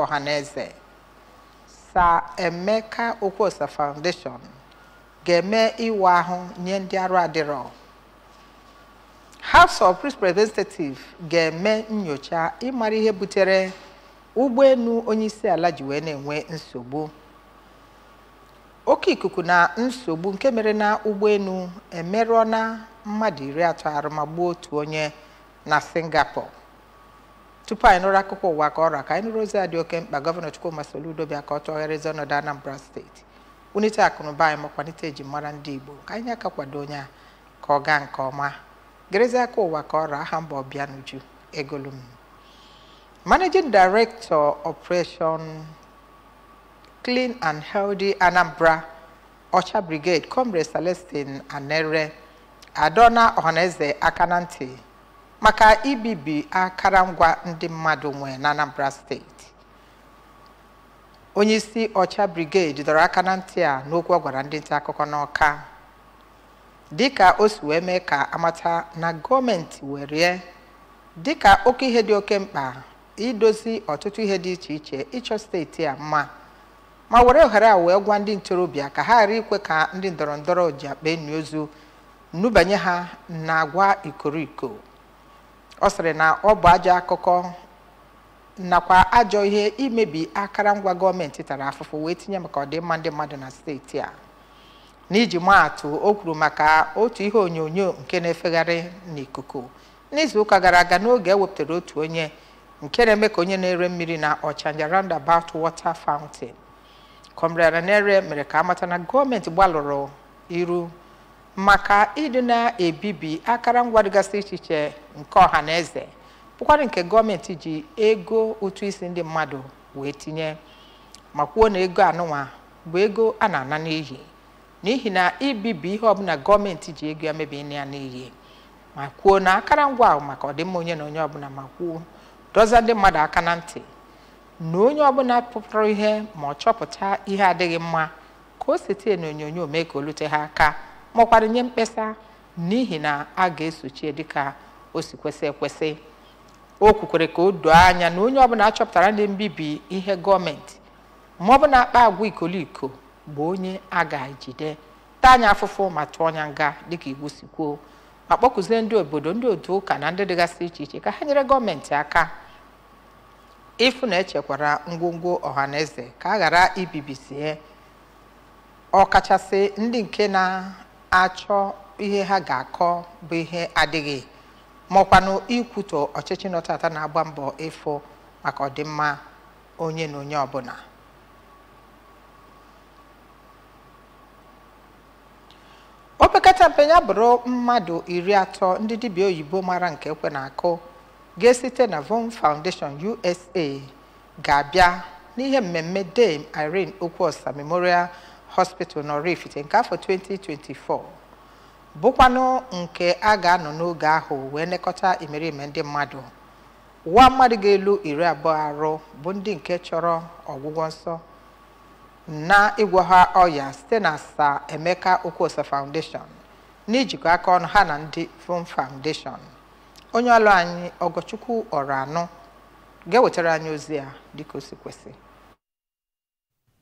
Ọhaneze. Sir Emeka Okwuosa Foundation ga-eme ịwa ahụ nye ndị arụ adịrọ. House of Representatives ga-eme nyocha ịmara ihe butere ụgbọelu onyeisiala ji wee na-enwe nsogbu. Oke ikuku na nsogbu nke mere na ụgbọelu emerụọna mmadụ 30 arụ ma gbuo otu onye na Singapore. Tupu anyị nụrụ akụkọ ụwa ka ọra, ka anyị nụrụ ozi a dị oke mkpa. Gọvanọ Chukwuma Soludo bịa ka ọ tụgharịzi ọnọdụ Anambra steeti, wulite akụnụba anyị ma kwalite ejimara ndị Igbo. Ka anyị aka kwado onye a ka ọ gaa nke ọma. Gerezi aka ụwa ka ọra. Aha mba Obianuju Egolum. Managing Director, Operation Clean and Healthy Anambra Ọcha Brigade, Comrade Celestine Anere, adọna ọhaneze aka na ntị maka ibibi akarangwa ndị mmadụ nwe na Anambra steeti. Onyeisi Ọcha Brigade dọrọ aka na ntị a n'okwu ọ gwara ndị nta akụkọ n'Ọka, dịka o si wee mee ka amata na gọọmenti were dịka oke ihe dị oke mkpa idozi ọtụtụ ihe dị iche iche ịchọ steeti a mma, ma were ohere a wee gwa ndị ntorobịa ka ha ghara ikwe ka ndị ndọrọ ndọrọ ji akpa enyi ozu nubanye ha na agwa ikoriko. Ọ sịrị na ọ bụ ajọ akụkọ nakwa ajọ ihe imebi akarangwa gọọmenti tara afụfụ wee tinye maka ọdịmma ndị mmadụ na steeti a. N'iji maatụ, o kwuru maka otu ihe onyonyo nke na-efegharị n'ikuku n'izu ụka gara aga, n'oge ewepụtara otu onye nke na-eme ka onye na-ere mmiri na Ọchanja Roundabout Water Fountain. Comrade Anere mere ka amata na gọọmenti gbalụrụ iru maka ịdị na-ebibi akarangwa dịgasị iche iche nke ọha na eze, bụkwarị nke gọọmenti ji ego ụtụ isi ndị mmadụ wee tinye, ma kwuo na ego anụnwa bụ ego a na-ana n'iyi, n'ihi na ibibi ihe ọbụla gọọmenti ji ego ya mebie ya n'iyi, ma kwuo na akarangwa ahụ maka ọdịmma onye na onye ọbụla, ma kwuo dọza ndị mmadụ aka na ntị na onye ọbụla pụtara ihe ma ọ chọpụta ihe adịghị mma ka o site n'onyonyo mee ka o lute ha aka, maọkwadụ nye mkpesa, n'ihi na a ga-esochi dịka o si kwesị ekwesị. O kwukwere ka o doo anya na onye ọbụla achọpụtara ndị mbibi ihe gọọmenti ma ọ bụ na-akpa agwa ikoliko bụ onye a ga-ejide, taa anya afụfụ ma tụọ anya nga dịka iwu si kwuo, ma kpọkụzie ndị obodo, ndị otu ụka na ndị dịgasị iche iche ka ha nyere gọọmenti aka ịfụ na echekwara ngwongwo ọhaneze ka a ghara ibibisie, ọkachasị ndị nke na-achọ ihe ha ga-akọ bụ ihe adịghị, maọkwanụ ikwutọ ọchịchị nọtata na-agba mbọ ịfụ maka ọdịmma onye na onye ọbụla. Opekata mpe ya bụrụ mmadụ 30 ndị dibịa oyibo mara nke ekwe na-akụ ga-esite na Von Foundation USA ga-abịa n'ihe mmemme Dame Irene Okwuosa Memorial Hospital n'Oraifite nke afọ 2024, bụkwanụ nke a ga-anọ n'oge ahụ wee nekọta imerime ndị mmadụ. Ụwa mmadụ ga-elu 20 arụ bụ ndị nke chọrọ ọgwụgwọ nsọ na ịgwọ ha ọya site na Sir Emeka Okwuosa Foundation n'ijikọ aka ọnụ ha na ndị Von Foundation. Onye ọlụ anyị Ọgọchukwu Ọranụ ga-ewetara anyị ozi a dịka o si kwesị.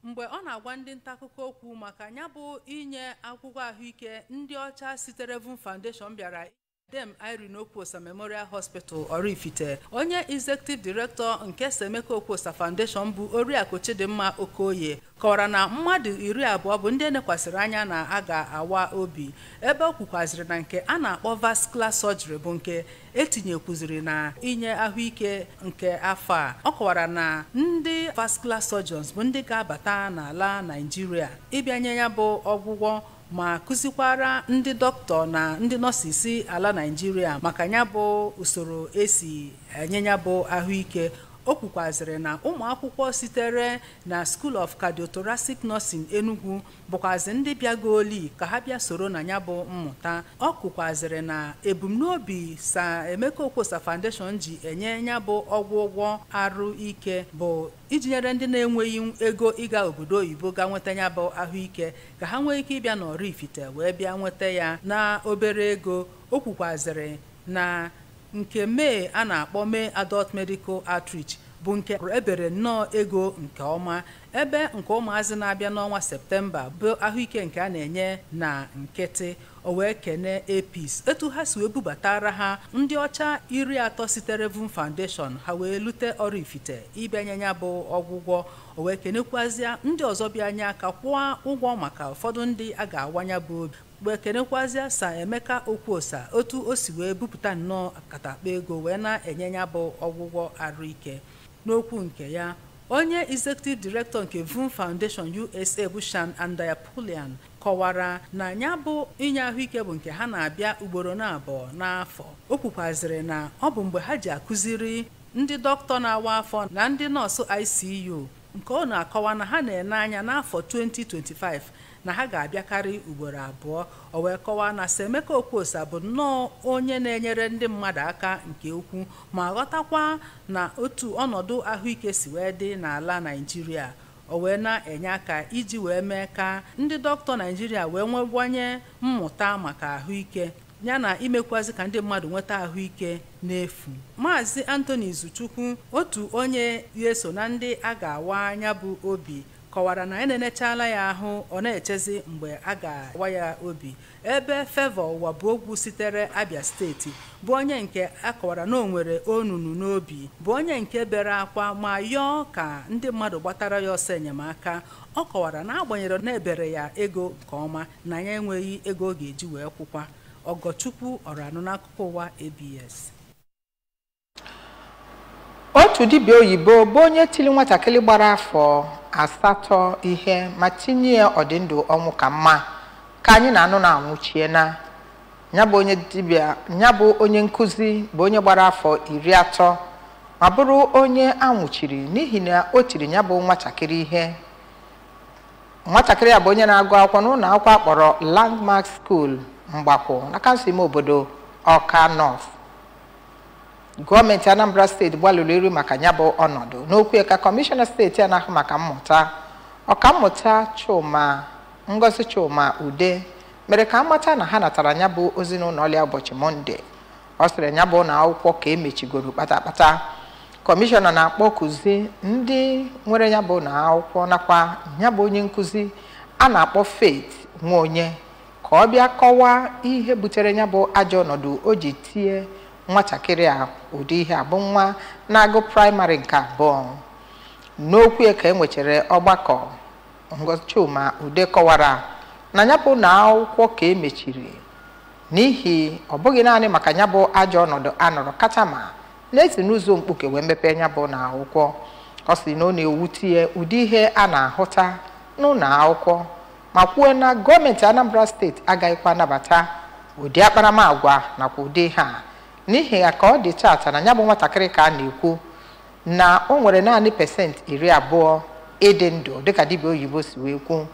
Mgbe ọ na-agwa ndị nta akụkọ okwu maka ya bụ inye akwụkwọ ahụike ndị ọcha sitere Von Foundation bịara Dame Irene Okwuosa Memorial Hospital Oraifite, onye Executive Director nke Sir Emeka Okwuosa Foundation bụ Oriakụ Chidimma Okoye kọwara na mmadụ 20 bụ ndị nekwasịrị anya na a ga-awa obi, ebe o kwukwaziri na nke a na-akpọ vascular surgery bụ nke etinyekwuziri na inye ahụike nke afọ a. Ọ kọwara na ndị vascular surgeons bụ ndị ga-abata n'ala Naịjirịa ịbịanye ya bụ ọgwụgwọ ma kụzikwara ndị dọkịta na ndị nọọsụ ala Naịjirịa maka ya bụ usoro esi enye ya bụ ahụike. O kwukwaziri na ụmụ akwụkwọ sitere na School of Cardiothoracic Nursing Enugu bụkwazi ndị bịagoli ka ha bịa soro na ya bụ mmụta. Ọ kwukwaziri na ebumnobi Sir Emeka Okwuosa Foundation ji enye ya bụ ọgwụgwọ arụ ike bụ iji nyere ndị na-enweghị ego ịga obodo oyibo ga nweta ya bụ ahụike ka ha nwee ike ịbịa n'Oraifite wee bịa nweta ya na obere ego. O kwukwaziri na nke Mee a na-akpọ Mee Adult Medical Outreach bụ nke ebere nnọọ ego nke ọma, ebe nke ụmụazị na-abịa n'ọnwa Septemba bụ ahụike nke a na-enye na nkịtị. O wee kene APIS etu ha si wee bubatara ha ndị ọcha 30 sitere Vum Foundation ha wee lute Oraifite ịbịanye ya bụ ọgwụgwọ. O wee kenekwazịa ndị ọzọ bịa nye aka kwụọ ụgwọ maka ụfọdụ ndị a ga-awanya bụ obi, wee kenekwazịa Sa Emeka Okwuosa otu o si wee bupụta nnọọ akatakpa ego wee na-enye ya bụ ọgwụgwọ arụike. N'okwu nke ya, onye Executive Director nke Vum Foundation USA bụ Shan Andayapulian kọwara na ya bụ inye ahụike bụ nke ha na-abịa ugboro na-abụọ n'afọ. O kwukwazịrị na ọ bụ mgbe ha ji akụziri ndị dọkịta na-awa afọ na ndị nọọsụ ICU, nke ọ na-akọwa na ha na-ene anya n'afọ 2025 na ha ga-abịakarị ugboro abụọ. O wee kọwaa na Sir Emeka Okwuosa bụ nnọọ onye na-enyere ndị mmadụ aka nke ukwuu ma ghọtakwa na otu ọnọdụ ahụike si wee dị n'ala Naịjirịa. O wee na-enye aka iji wee mee ka ndị dọkịta Naịjirịa wee nwewanye mmụta maka ahụike yana imekwazị ka ndị mmadụ nweta ahụike n'efu. Maazị Anthony Izuchukwu, otu onye ga-eso na ndị a ga-awa anya bụ obi, kọwara na enenechala ya ahụ, ọ na-echezi mgbe a ga-awa ya obi. Ebe Favour Ụwabuogwu sitere Abia steeti bụ onye nke a kọwara na o nwere onunu n'obi, bụ onye nke bere akwa ma yọọ ka ndị mmadụ gbatara ya ọsọ enyemaka. Ọ kọwara na agbanyere na ebere ya ego nke ọma na ya enweghị ego ọ ga-eji wee kwụkwa. Ọgọchukwu Ọranụ n'akụkọ ụwa ABS. Otu dibịa oyibo bụ onye tiri nwatakịrị gbara afọ 8 ihe ma tinye ya ọdịndụ ọnwụ ka mma ka anyị na-anụ na anwụchiena. Ya bụ onye dibịa, ya bụ onye nkụzi bụ onye gbara afọ 30 ma bụrụ onye anwụchiri n'ihi na o tiri ya bụ nwatakịrị ihe. Nwatakịrị a bụ onye na-agụ akwụkwọ n'ụlọ akwụkwọ akpọrọ Landmark School Mgbakwu na kansụl ime obodo Ọka North. Gọọmenti Anambra steeti gbalụrụ iru maka ya bụ ọnọdụ. N'okwu ka kọmishọna steeti a na-ahụ maka mmụta, ọkammụta Chuma Ngozi Chuma Ude mere ka amata na ha natara ya bụ ozi n'ụlọ ọlịa ụbọchị Mọnde. Ọ sịrị ya bụ na akwụkwọ ka emechigoro kpatakpata. Kọmishọna na-akpọkuzi ndị nwere ya bụ na akwụkwọ nakwa ya bụ onye nkụzi a na-akpọ Faith Nwaonye ka ọ bịa kọwaa ihe butere ya bụ ajọ ọnọdụ o ji tie nwatakịrị a ụdị ihe abụ nwa na-agụ praịmarị nke 2. N'okwu ka e nwechara ọgbakọ, Ngozi Chuma Ude kọwara na ya bụ na akwụkwọ ka emechiri n'ihi ọ bụghị naanị maka ya bụ ajọ ọnọdụ a nọrọ katama na-esi n'ụzọ mkpuke wee mepee ya bụ na akwụkwọ. Ọ sị na ọ na-ewute ya ụdị ihe a na-ahụta n'ụlọ akwụkwọ ma kwuo na gọọmenti Anambra steeti agaghịkwa anabata ụdị akparamagwa nakwa ụdị ha, n'ihi ya ka ọ dị taata na ya bụ nwatakịrị ka a na-ekwu na o nwere naanị 20% ịdị ndụ dịka dibịa oyibo si wee kwu.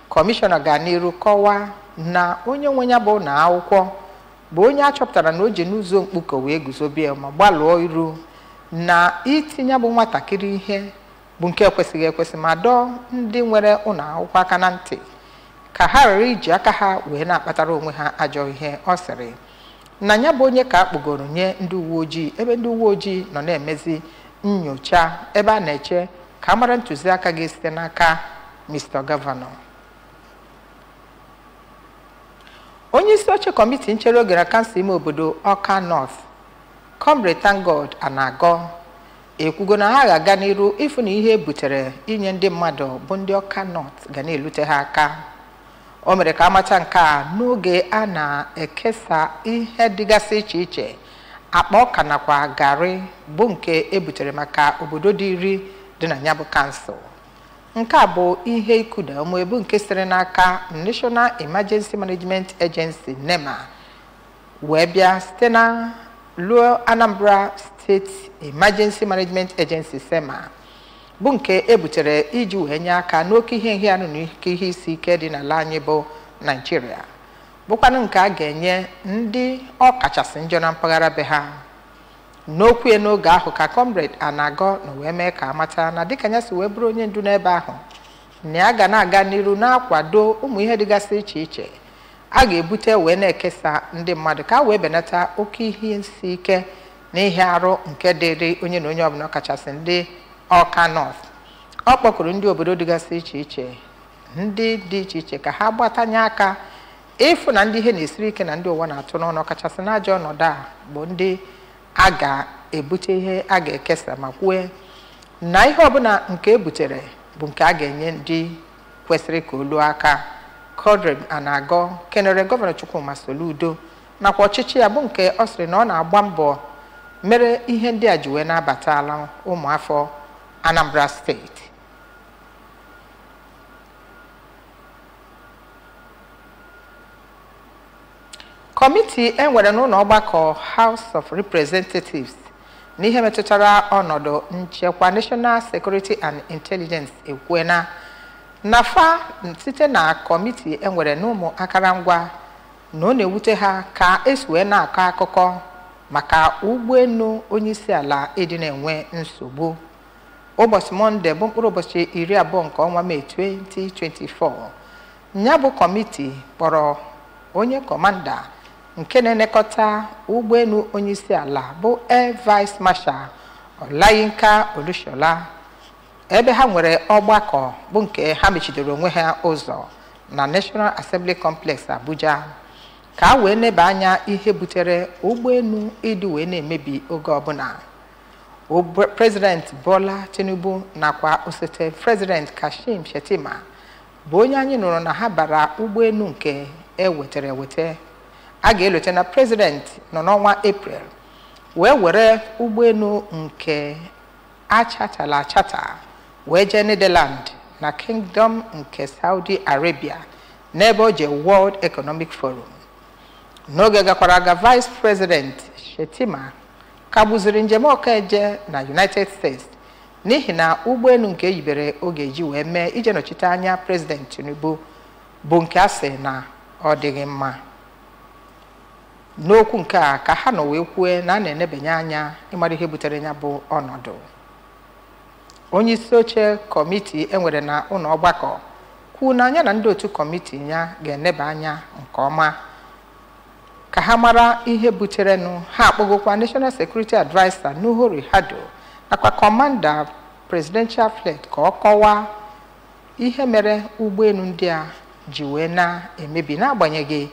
Kọmishọna ga n'iru kọwaa na onye nwe ya bụ na akwụkwọ bụ onye a chọpụtara na o ji n'ụzọ mkpuke wee guzobie ma gbalụọ iru na itinye bụ nwatakịrị ihe bụ nke ekwesịghị ekwesị ma dọọ ndị nwere ụlọ akwụkwọ aka na ntị ka ha ghara iji aka ha wee na-akpatara onwe ha ajọ ihe. Ọ sịrị na ya bụ onye ka a kpụgoro nye ndị uwe ojii, ebe ndị uwe ojii nọ na-emezi nyocha ebe a na-eche ka a mara ntụziaka ga-esite n'aka Mr. Gọvanọ. Onye isi oche kọmiti nchere oge na kansụl ime obodo Ọka North, Comrade Thankgod Anagọ, ekwugo na ha ga-aga n'iru ịfụ na ihe butere inye ndị mmadụ bụ ndị Ọka North ga na-elute ha aka. O mere ka amata nke a n'oge a na-ekesa ihe dịgasị iche iche, akpa ọka nakwa garị bụ nke ebutere maka obodo dị iri dị na ya bụ kansụl. Nke a bụ ihe ikuda ume bụ nke sitere n'aka National Emergency Management Agency NEMA wee bịa site na Luo Anambra State Emergency Management Agency SEMA bụ nke ebutere iji wee nye aka n'oke ihe nhịahụ na ihe isi ike dị n'ala anyị bụ Naịjirịa, bụkwanụ nke a ga-enye ndị ọkachasị njọ na mpaghara be ha. N'okwu ya n'oge ahụ ka Comrade Anagọ na wee mee ka amata na dịka ya si wee bụrụ onye ndu n'ebe ahụ na ya ga na-aga n'iru na-akwado ụmụ ihe dịgasị iche iche a ga-ebute wee na-ekesa ndị mmadụ ka a wee benata oke ihe isi ike n'ihe arụ nke dịrị onye na onye ọbụla kachasị ndị Ọka North. Ọ kpọkuru ndị obodo dịgasị iche iche ndị dị iche iche ka ha gbatanye aka ịfụ na ndị ihe na-esiri ike na ndị ụwa na-atụ n'ọnụ kachasị n'ajọ ọnọdụ a bụ ndị a ga-ebute ihe a ga-ekesa ma kwue na ihe ọbụla nke ebutere bụ nke a ga-enye ndị kwesịrị ka olu aka. Codrim Anago kenere Gọvanọ Chukwuma Soludo nakwa ọchịchị ya bụ nke ọ sịrị na ọ na-agba mbọ mere ihe ndị a ji wee na-abatala ụmụafọ Anambra steeti. Kọmiti enwere n'ụlọ ọgbakọ House of Representatives n'ihe metụtara ọnọdụ nchekwa National Security and Intelligence ekwuena na fa site na kọmiti enwere n'ụmụ akarangwa na ọ na-ewute ha ka esi wee na-akọ akụkọ maka ụgbọelu onyeisi ala ịdị na-enwe nsogbu. Ụbọchị Mọnde bụ mkpụrụ ụbọchị 20 nke ọnwa Mee 2024, ya bụ kọmiti kpọrọ onye kọmanda nke na-elekọta ụgbọelu onyeisi ala bụ Air Vice Marshal Olayinka Olushola, ebe ha nwere ọgbakọ bụ nke ha mechidoro onwe ha ụzọ na National Assembly Complex Abuja ka a wee neba anya ihe butere ụgbọelu ịdị wee na-emebi oge ọbụla. President Bola Tinubu nakwa osote President Kashim Shettima bụ onye anyị nụrụ na ha bara ụgbọelu nke ewetere ewete. A ga-elote na President nọ n'ọnwa April wee were ụgbọelu nke achatala achata wee jee Netherlands na Kingdom nke Saudi Arabia n'ebe o je World Economic Forum. N'oge gakwara aga, Vice President Shettima kagbuziri njem ọkaeje na United States n'ihi na ụgbọelu nke eyibere oge ji wee mee ije nọchite anya President Tinubu bụ nke a sị na ọ dịghị mma. N'okwu nke a ka ha nọ wee kwue na a na-enebanye anya ịmara ihe butere ya bụ ọnọdụ. Onye isi oche kọmiti enwere na ụlọ ọgbakọ kwuo na anya na ndị otu kọmiti ya ga-eneba anya nke ọma ka ha mara ihe buterenụ. Ha akpọgokwa National Security Adviser Nuhu Ribadu nakwa Kọmanda Presidential Fleet ka ọ kọwaa ihe mere ụgbọelu ndị a ji wee na-emebi n'agbanyeghị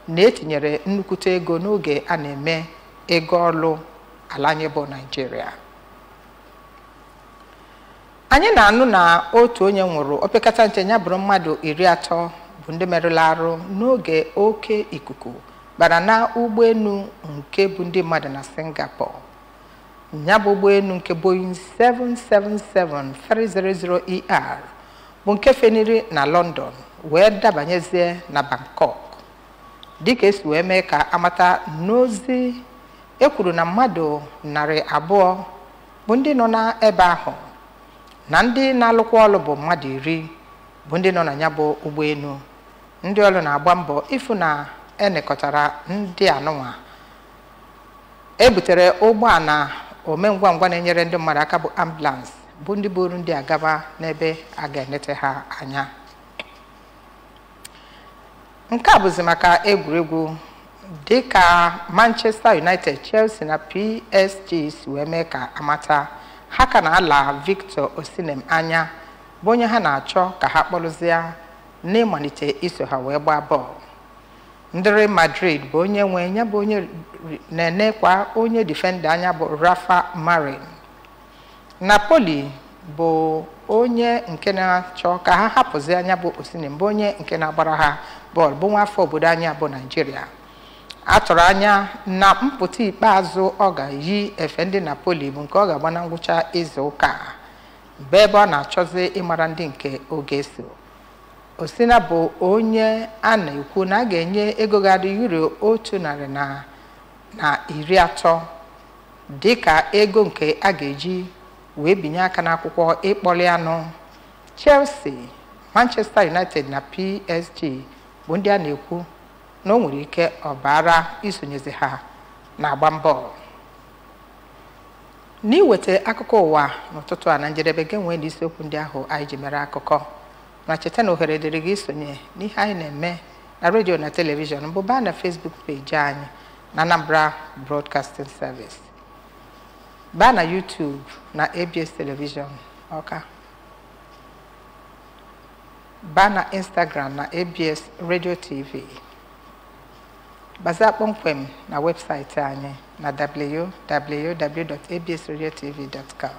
na etinyere nnukwute ego n'oge a na-eme ego ọlụ ala anyị bụ Naịjirịa. Anyị na-anụ na otu onye nwụrụ opekata nte ya bụrụ mmadụ 30 bụ ndị merụrụ arụ n'oge oke ikuku bara na ụgbọelu nke bụ ndị mmadụ na Singapore. Ya bụ ụgbọelu nke Boeing 777-300ER bụ nke feniri na London wee dabanyezie na Bangkok. Dịka esi wee mee ka amata n'ozi, e kwuru na mmadụ 200 bụ ndị nọ n'ebe ahụ na ndị na-alụkwa ọlụ bụ mmadụ 10 bụ ndị nọ na ya bụ ụgbọelu. Ndị ọlụ na-agba mbọ ịfụ na enekọtara ndị anụnwa. E butere ụgbọala ome ngwa ngwa na-enyere ndị mmadụ aka bụ ambulance bụ ndị buru ndị agaba n'ebe a ga-enete ha anya. Nke a bụzi maka egwuregwu dịka Manchester United, Chelsea na PSG si wee mee ka amata ha ka na-ala Victor Osimhen anya bụ onye ha na-achọ ka ha kpọrụzie n'ịmalite iso ha wee gbaa bọọlụ. Ndị Real Madrid bụ onye nwe ya bụ onye na-enekwa onye difenda anya bụ Rafa Marin. Napoli bụ onye nke na-achọ ka ha hapụzi anya bụ Osimhen bụ onye nke na-agbara ha bọọlụ bụ nwaafọ obodo anyị bụ Naịjirịa. A tụrụ anya na mpụta ikpeazụ ọ ga-eyi efe ndị Napoli bụ nke ọ ga-agba na ngwụcha izu ụka bụ ebe ọ na-achọzi ịmara ndị nke oge so. Osimhen bụ onye a na-ekwu na a ga-enye ego ga-adị euro 130 dịka ego nke a ga-eji wee binye aka n'akwụkwọ ịkpọli anụ. Chelsea, Manchester United na PSG bụ ndị a na-ekwu na o nwere ike ọbara isonyezi ha na-agba bọọlụ. N'iweta akụkọ ụwa n'ụtụtụ a na njedebe, gị nwee n'isiokwu ndị ahụ anyị ji mere akụkọ, ma cheta na ohere dịrị gị isonye n'ihe anyị na-eme na redio na telivishọn mbụ baa na Facebook peji anyị na Anambra Broadcasting Service. Baa na YouTube na ABS Television Ọka, baa na Instagram na ABS Radio TV, gbazaa kpọmkwem na webụsaịtị anyị na www.absradiotv.com.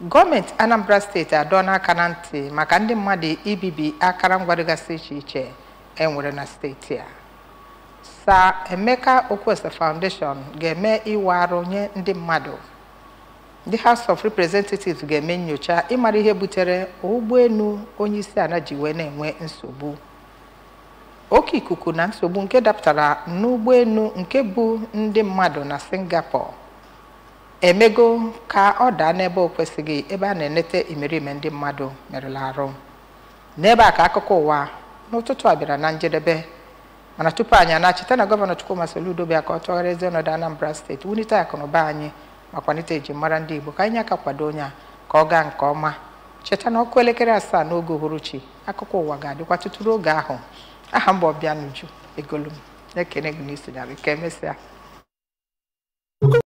Gọọmenti Anambra Steeti adọọla aka na ntị maka ndị mmadụ ibibi akụrụngwa dịgasị iche iche e nwere na steeti a. Sir Emeka Okwuosa Foundation ga-eme ịwa arụ nye ndị mmadụ. Ndị House of Representatives ga-eme nyocha ịmara ihe butere ụgbọelu onye isi ala ji wee na-enwe nsogbu. Oke ikuku na nsogbu nke dapụtara n'ụgbọelu nke bụ ndị mmadụ na Singapore emego ka ọ daa n'ebe o kwesịghị, ebe a na-enete imerime ndị mmadụ merụrụ arụ. N'ebe a ka akụkọ ụwa n'ụtụtụ a bịara na njedebe, mana tupu anyị anachite na Gọvanọ Chukwuma Soludo bịa ka ọ tụgharịa ezi ọnọdụ Anambra Steeti, wulite akụnụba anyị ma kwalite ejimara ndị Igbo, ka anyị aka kwado onye a ka ọ gaa nke ọma. Cheta na ọkụ elekere 7 n'oge uhuruchi akụkọ ụwa ga-adịkwa tutu oge ahụ. Aha m bụ Obianuju Egolum, na-ekene gị n'isi narị. Ka emesịa.